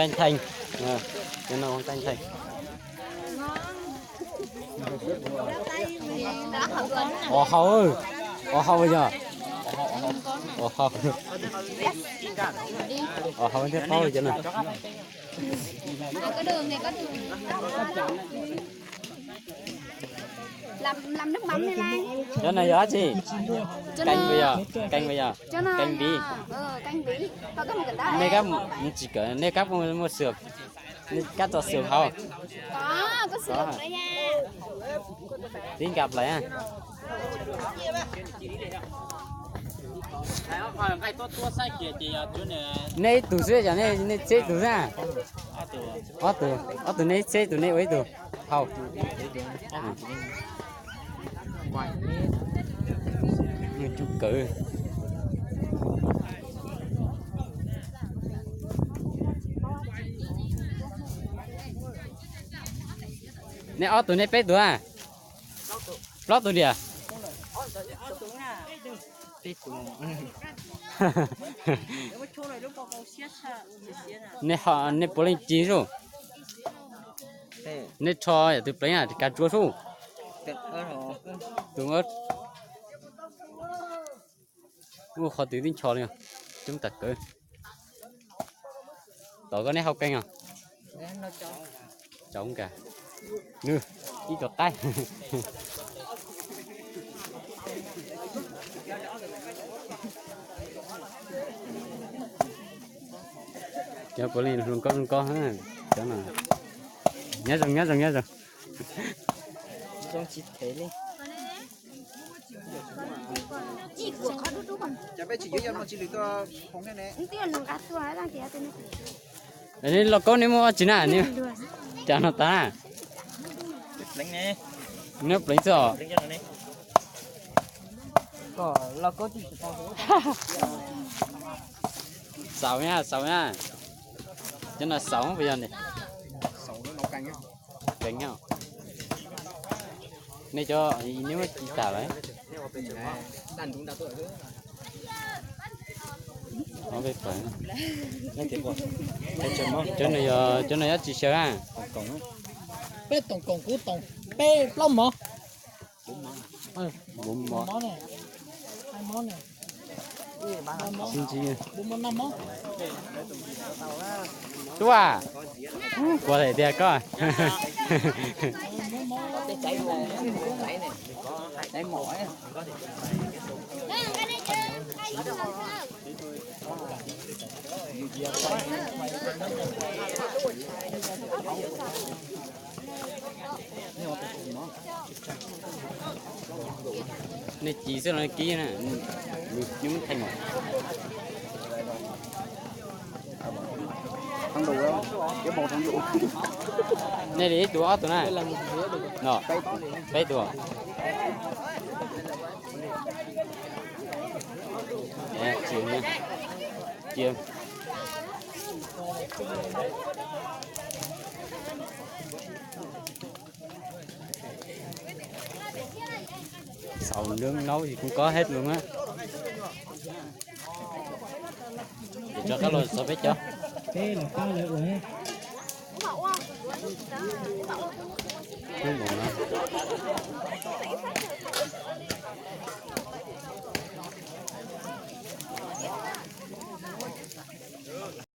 Tag nrho, cov no tag nrho. Ua hau, ua hau yog, ua hau, ua hau thiab paub cov no. Cov no yog dab tsi? Keeb puas yog? Keeb puas yog? Keeb viv. Nej kab mus tsis kawm, nej kab muaj xwm, nej kab tso xwm hauv. Tib nkas plaws. Nej ib tug xwb, nej txhib ib tug xwb. Ob tug, ob tug nej ib txhib tus nej ua ib tug hau. Cub kawv. Nej ob tug nej peb tug a? Plaub tug diam. Nej puav leej ci zuj. Nej rho yam twg pleev a, kav tsuav zuj. Tus ub, qhov twg tib ncho li, coob tas kawg. Tom koj neb hau keeb os. Tsaus nka, nws ib tug qaib. Cov puav leej hluas nkauj zoo nkauj, cov no nyob zoo nyob zoo nyob zoo. Lauj kaub neb muaj tsi na, cas no tas na? Neb pleev xwb os. Xaus na, xaus na. Cov no xaus puas yog? Keev. Nej cov, neb muab ci tas lawm. Cov no yog, cov no yog tsi xyaw a? Peb toom koom kuv toom peb plaub mov. Tub a, kuv hais tias koj. Nej ci xwb los kib na, nws muab theej os. Nej li ib tug ob tug na? No, peb tug. Xaus nrub naub kuv kob hej lug na. Ces rov qab los xaus peb cov.